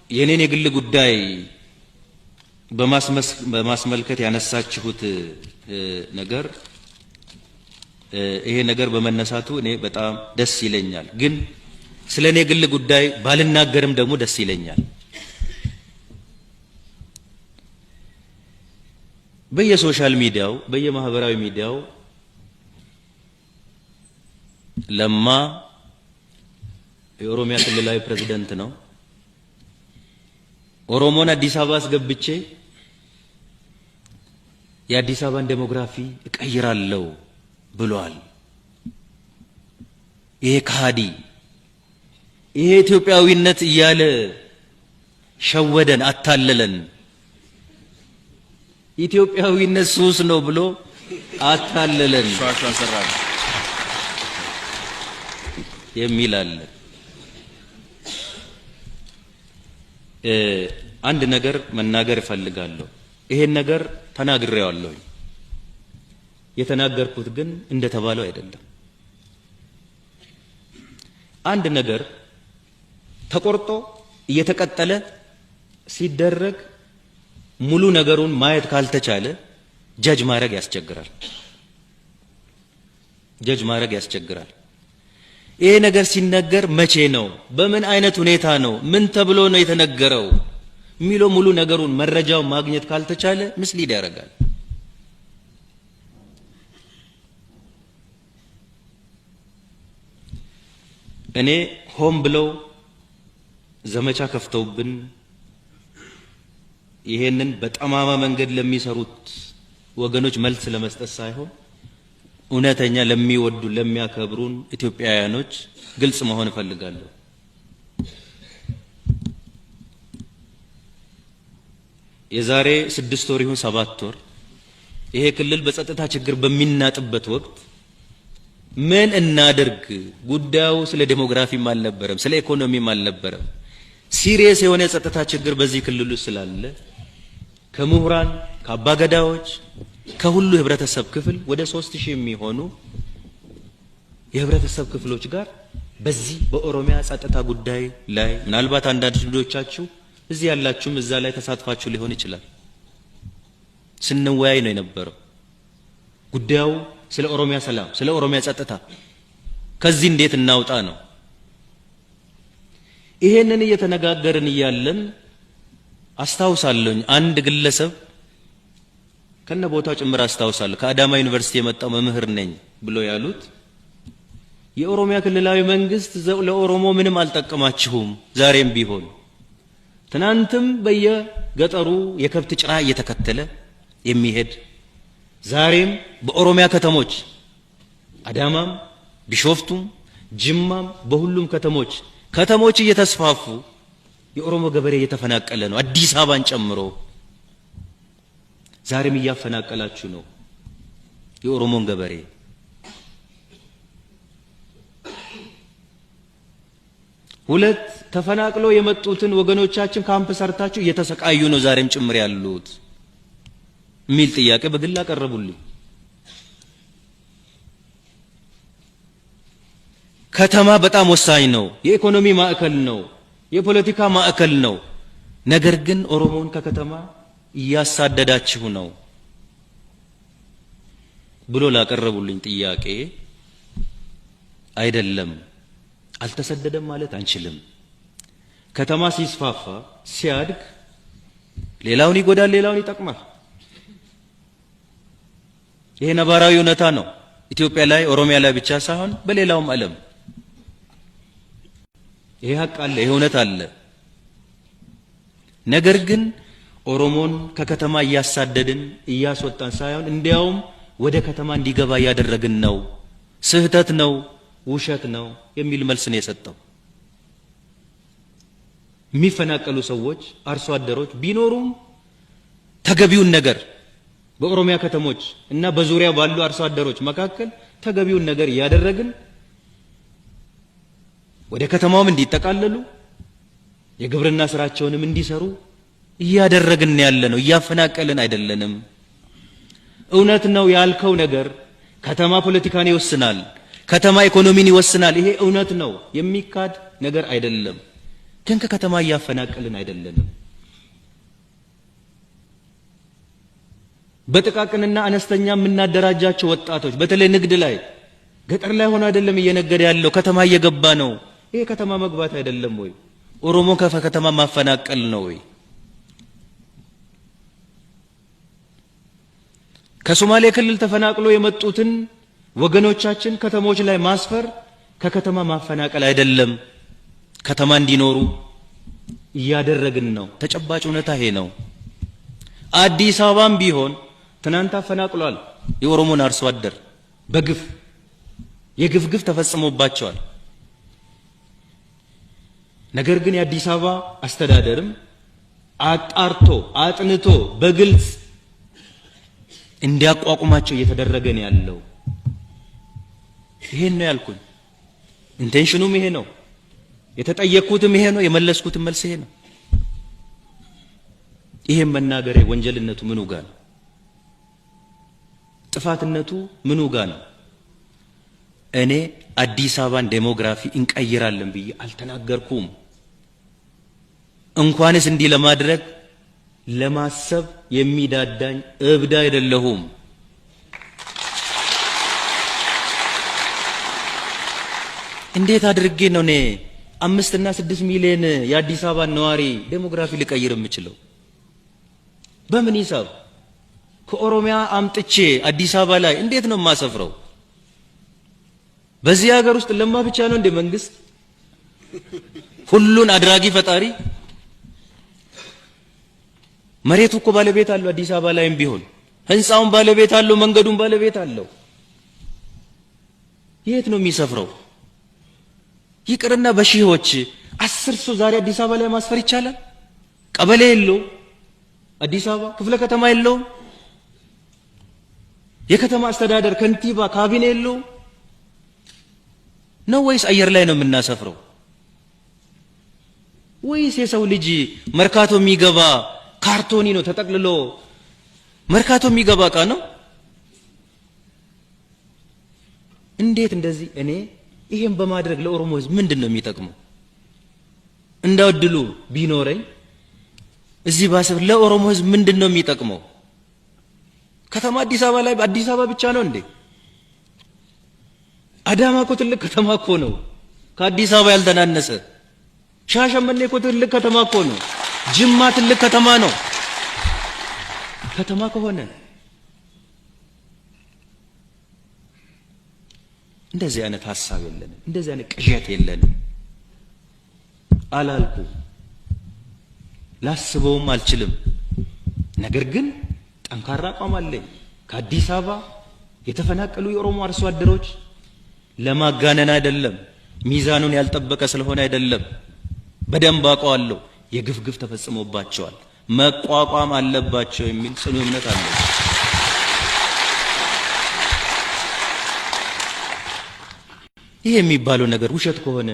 የኔን የግል ጉዳይ በማስመልከት ያነሳችሁት ነገር፣ ይሄ ነገር በመነሳቱ እኔ በጣም ደስ ይለኛል። ግን ስለ እኔ ግል ጉዳይ ባልናገርም ደግሞ ደስ ይለኛል። በየ social media ው፣ በየማህበራዊ ሚዲያው ለማ የኦሮሚያ ክልላዊ ፕሬዝደንት ነው፣ ኦሮሞን አዲስ አበባ አስገብቼ የአዲስ አበባን demography እቀይራለሁ ብሏል። ይሄ ከሃዲ፣ ይሄ ኢትዮጵያዊነት እያለ ሸወደን፣ አታለለን። ኢትዮጵያዊነት ሱስ ነው ብሎ አታለለን የሚል አለ። አንድ ነገር መናገር እፈልጋለሁ። ይሄን ነገር ተናግሬዋለሁኝ። የተናገርኩት ግን እንደተባለው አይደለም። አንድ ነገር ተቆርጦ እየተቀጠለ ሲደረግ ሙሉ ነገሩን ማየት ካልተቻለ judge ማድረግ ያስቸግራል። Judge ማድረግ ያስቸግራል። ይሄ ነገር ሲነገር መቼ ነው? በምን አይነት ሁኔታ ነው? ምን ተብሎ ነው የተነገረው? የሚለው ሙሉ ነገሩን መረጃውን ማግኘት ካልተቻለ mislead ያደርጋል። እኔ ሆን ብለው ዘመቻ ከፍተውብን ይሄንን በጠማማ መንገድ ለሚሰሩት ወገኖች መልስ ለመስጠት ሳይሆን እውነተኛ ለሚወዱ፣ ለሚያከብሩን ኢትዮጵያውያኖች ግልጽ መሆን እፈልጋለሁ። የዛሬ 6 ወር ይሁን 7 ወር ይሄ ክልል በጸጥታ ችግር በሚናጥበት ወቅት ምን እናድርግ? ጉዳዩ ስለ demography ም አልነበረም፣ ስለ ኢኮኖሚም አልነበረም። Serious የሆነ የጸጥታ ችግር በዚህ ክልል ውስጥ ስላለ ከምሁራን፣ ከአባገዳዎች፣ ከሁሉ የህብረተሰብ ክፍል ወደ 3000 የሚሆኑ የህብረተሰብ ክፍሎች ጋር በዚህ በኦሮሚያ ጸጥታ ጉዳይ ላይ፣ ምናልባት አንዳንድ ልጆቻችሁ እዚህ ያላችሁም እዛ ላይ ተሳትፋችሁ ሊሆን ይችላል። ስንወያይ ነው የነበረው። ጉዳዩ ስለ ኦሮሚያ ሰላም፣ ስለ ኦሮሚያ ጸጥታ ከዚህ እንዴት እናውጣ ነው። ይሄንን እየተነጋገርን እያለን አስታውሳለሁኝ፣ አንድ ግለሰብ ከነ ቦታው ጭምር አስታውሳለሁ። ከአዳማ ዩኒቨርሲቲ የመጣው መምህር ነኝ ብሎ ያሉት፣ የኦሮሚያ ክልላዊ መንግስት ለኦሮሞ ምንም አልጠቀማችሁም፣ ዛሬም ቢሆን ትናንትም በየገጠሩ የከብት ጭራ እየተከተለ የሚሄድ፣ ዛሬም በኦሮሚያ ከተሞች አዳማም፣ ቢሾፍቱም፣ ጅማም፣ በሁሉም ከተሞች፣ ከተሞች እየተስፋፉ የኦሮሞ ገበሬ እየተፈናቀለ ነው፣ አዲስ አበባን ጨምሮ ዛሬም እያፈናቀላችሁ ነው የኦሮሞን ገበሬ። ሁለት፣ ተፈናቅለው የመጡትን ወገኖቻችን ካምፕ ሰርታችሁ እየተሰቃዩ ነው ዛሬም ጭምር ያሉት የሚል ጥያቄ በግል አቀረቡልኝ። ከተማ በጣም ወሳኝ ነው። የኢኮኖሚ ማዕከል ነው። የፖለቲካ ማዕከል ነው። ነገር ግን ኦሮሞን ከከተማ እያሳደዳችሁ ነው ብሎ ላቀረቡልኝ ጥያቄ፣ አይደለም፣ አልተሰደደም ማለት አንችልም። ከተማ ሲስፋፋ፣ ሲያድግ ሌላውን ይጎዳል፣ ሌላውን ይጠቅማል። ይሄ ነባራዊ እውነታ ነው። ኢትዮጵያ ላይ፣ ኦሮሚያ ላይ ብቻ ሳይሆን በሌላውም ዓለም ይሄ ሀቅ አለ፣ ይሄ እውነት አለ። ነገር ግን ኦሮሞን ከከተማ እያሳደድን እያስወጣን ሳይሆን እንዲያውም ወደ ከተማ እንዲገባ እያደረግን ነው። ስህተት ነው፣ ውሸት ነው የሚል መልስ ነው የሰጠው። የሚፈናቀሉ ሰዎች፣ አርሶ አደሮች ቢኖሩም ተገቢውን ነገር በኦሮሚያ ከተሞች እና በዙሪያ ባሉ አርሶ አደሮች መካከል ተገቢውን ነገር እያደረግን ወደ ከተማውም እንዲጠቃለሉ የግብርና ስራቸውንም እንዲሰሩ እያደረግን ያለ ነው። እያፈናቀልን አይደለንም። እውነት ነው ያልከው ነገር፣ ከተማ ፖለቲካን ይወስናል፣ ከተማ ኢኮኖሚን ይወስናል። ይሄ እውነት ነው፣ የሚካድ ነገር አይደለም። ግን ከከተማ እያፈናቀልን አይደለንም። በጥቃቅንና አነስተኛ የምናደራጃቸው ወጣቶች በተለይ ንግድ ላይ ገጠር ላይ ሆኖ አይደለም እየነገደ ያለው፣ ከተማ እየገባ ነው። ይሄ ከተማ መግባት አይደለም ወይ? ኦሮሞ ከከተማ ማፈናቀል ነው ወይ? ከሶማሌ ክልል ተፈናቅሎ የመጡትን ወገኖቻችን ከተሞች ላይ ማስፈር ከከተማ ማፈናቀል አይደለም፣ ከተማ እንዲኖሩ እያደረግን ነው። ተጨባጭ እውነታ ይሄ ነው። አዲስ አበባም ቢሆን ትናንት አፈናቅሏል የኦሮሞን አርሶ አደር በግፍ የግፍ ግፍ ተፈጽሞባቸዋል። ነገር ግን የአዲስ አበባ አስተዳደርም አጣርቶ አጥንቶ በግልጽ እንዲያቋቁማቸው እየተደረገ ነው ያለው። ይሄን ነው ያልኩኝ። Intention ኑም ይሄ ነው፣ የተጠየቅኩትም ይሄ ነው፣ የመለስኩትም መልስ ይሄ ነው። ይሄን መናገሬ ወንጀልነቱ ምኑ ጋ ነው? ጥፋትነቱ ምኑ ጋ ነው? እኔ አዲስ አበባን demography እንቀይራለን ብዬ አልተናገርኩም። እንኳንስ እንዲህ ለማድረግ ለማሰብ የሚዳዳኝ እብድ አይደለሁም። እንዴት አድርጌ ነው እኔ 5 እና 6 ሚሊዮን የአዲስ አበባ ነዋሪ demography ልቀይር የምችለው? በምን ሂሳብ? ከኦሮሚያ አምጥቼ አዲስ አበባ ላይ እንዴት ነው የማሰፍረው? በዚህ ሀገር ውስጥ ለማ ብቻ ነው እንደ መንግስት ሁሉን አድራጊ ፈጣሪ? መሬቱ እኮ ባለቤት አለው። አዲስ አበባ ላይም ቢሆን ህንፃውን ባለቤት አለው፣ መንገዱን ባለቤት አለው። የት ነው የሚሰፍረው? ይቅርና በሺዎች 10 ሰው ዛሬ አዲስ አበባ ላይ ማስፈር ይቻላል? ቀበሌ የለው፣ አዲስ አበባ ክፍለ ከተማ የለውም፣ የከተማ አስተዳደር ከንቲባ ካቢኔ የለውም ነው ወይስ አየር ላይ ነው የምናሰፍረው? ወይስ የሰው ልጅ መርካቶ የሚገባ ካርቶኒ ነው ተጠቅልሎ መርካቶ የሚገባ እቃ ነው? እንዴት እንደዚህ? እኔ ይሄን በማድረግ ለኦሮሞ ህዝብ ምንድን ነው የሚጠቅመው? እንዳው እድሉ ቢኖረኝ እዚህ ባሰብ ለኦሮሞ ህዝብ ምንድን ነው የሚጠቅመው? ከተማ አዲስ አበባ ላይ አዲስ አበባ ብቻ ነው እንዴ? አዳማ እኮ ትልቅ ከተማ እኮ ነው፣ ከአዲስ አበባ ያልተናነሰ። ሻሸመኔ እኮ ትልቅ ከተማ እኮ ነው። ጅማ ትልቅ ከተማ ነው። ከተማ ከሆነ እንደዚህ አይነት ሀሳብ የለንም፣ እንደዚህ አይነት ቅዠት የለንም። አላልኩ ላስበውም አልችልም። ነገር ግን ጠንካራ አቋም አለኝ። ከአዲስ አበባ የተፈናቀሉ የኦሮሞ አርሶ አደሮች ለማጋነን አይደለም፣ ሚዛኑን ያልጠበቀ ስለሆነ አይደለም። በደንብ አውቀዋለሁ። የግፍ ግፍ ተፈጽሞባቸዋል፣ መቋቋም አለባቸው የሚል ጽኑ እምነት አለኝ። ይሄ የሚባለው ነገር ውሸት ከሆነ